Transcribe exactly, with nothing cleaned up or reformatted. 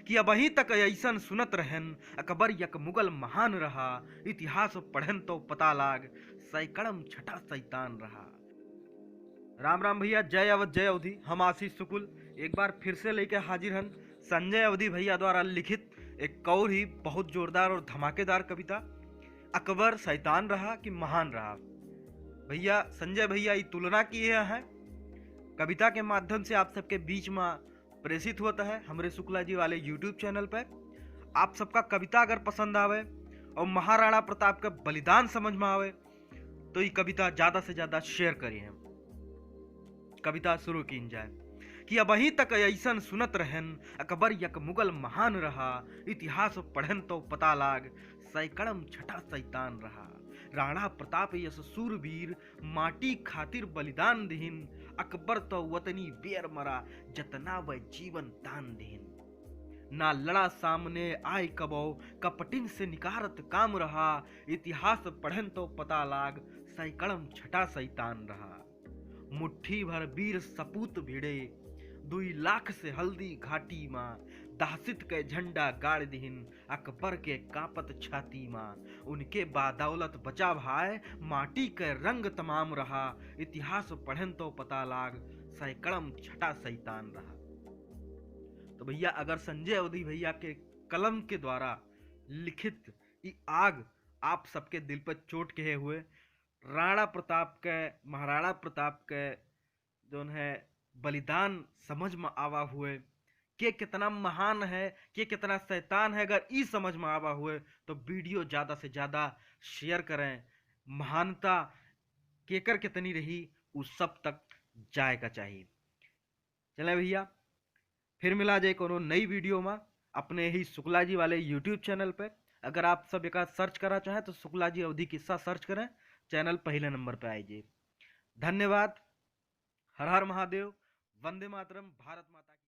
कि अबहीं तक अइसन सुनत रहेन, अकबर यक मुगल महान रहा, इतिहास पढ़ेन तो पता लाग, सैकड़म छठा शैतान रहा। राम राम भइया, जय अवध, जय अवधी। हम आशीष शुक्ल एक बार फिर से लेके हाजिर हन संजय अवधी भइया द्वारा लिखित एक और ही बहुत जोरदार और धमाकेदार कविता, अकबर शैतान रहा कि महान रहा। भइया, संजय भइया ई तुलना किहे हैं, कविता के माध्यम से आप सबके बीच में प्रेषित होत है हमरे शुक्ला जी वाले YouTube channel पे। आप सबका कविता अगर पसंद आवे और महाराणा प्रताप का बलिदान समझ में आवे, तो ई कविता ज्यादा से ज्यादा share करिहें। कविता शुरू कीन जाए कि अबहीं तक अइसन सुनत रहेन, अकबर यक मुगल महान रहा, इतिहास पढ़ेन तो पता लाग, सैकड़म छठा शैतान रहा। राणा प्रताप यस सूरवीर, माटी खातिर बलिदान दिहिन, अकबर तो वतनी बेर मरा, जतना वह जीवन दान दिहिन। ना लड़ा सामने आए कबो, कपटिन से निकारत काम रहा, इतिहास पढ़ेन तो पता लाग, सैकड़म छठा शैतान रहा। मुट्ठी भर वीर सपूत भिड़े, दुई लाख से हल्दी घाटी मा, दहशत के झंडा गाड़ दिहिन, अकबर के कांपत छाती मा। उनके बादौलत बचा भाई, माटी के रंग तमाम रहा, इतिहास पढ़ेन तो पता लाग, सैकड़म छठा शैतान रहा। तो भइया, अगर संजय अवधी भइया के कलम के द्वारा लिखित ई आग आप सबके दिल पर चोट किहे हुए, राणा प्रताप के, महाराणा प्रताप के जौन है बलिदान समझ में आवा हुए, के कितना महान है, के कितना शैतान है, अगर ई समझ में आवा हुए तो video ज्यादा से ज्यादा share करें। महानता केकर कितनी रही, उ सब तक जाए का चाहिए। चले भइया, फिर मिला जाए कोनो नई video में अपने ही शुक्ला जी वाले YouTube channel पे। अगर आप सब एका search करा चाहें तो शुक्ला जी अवधी किस्सा search करें, channel पहले number पे आई जी। धन्यवाद। हर हर महादेव। वंदे मातरम। भारत माता की।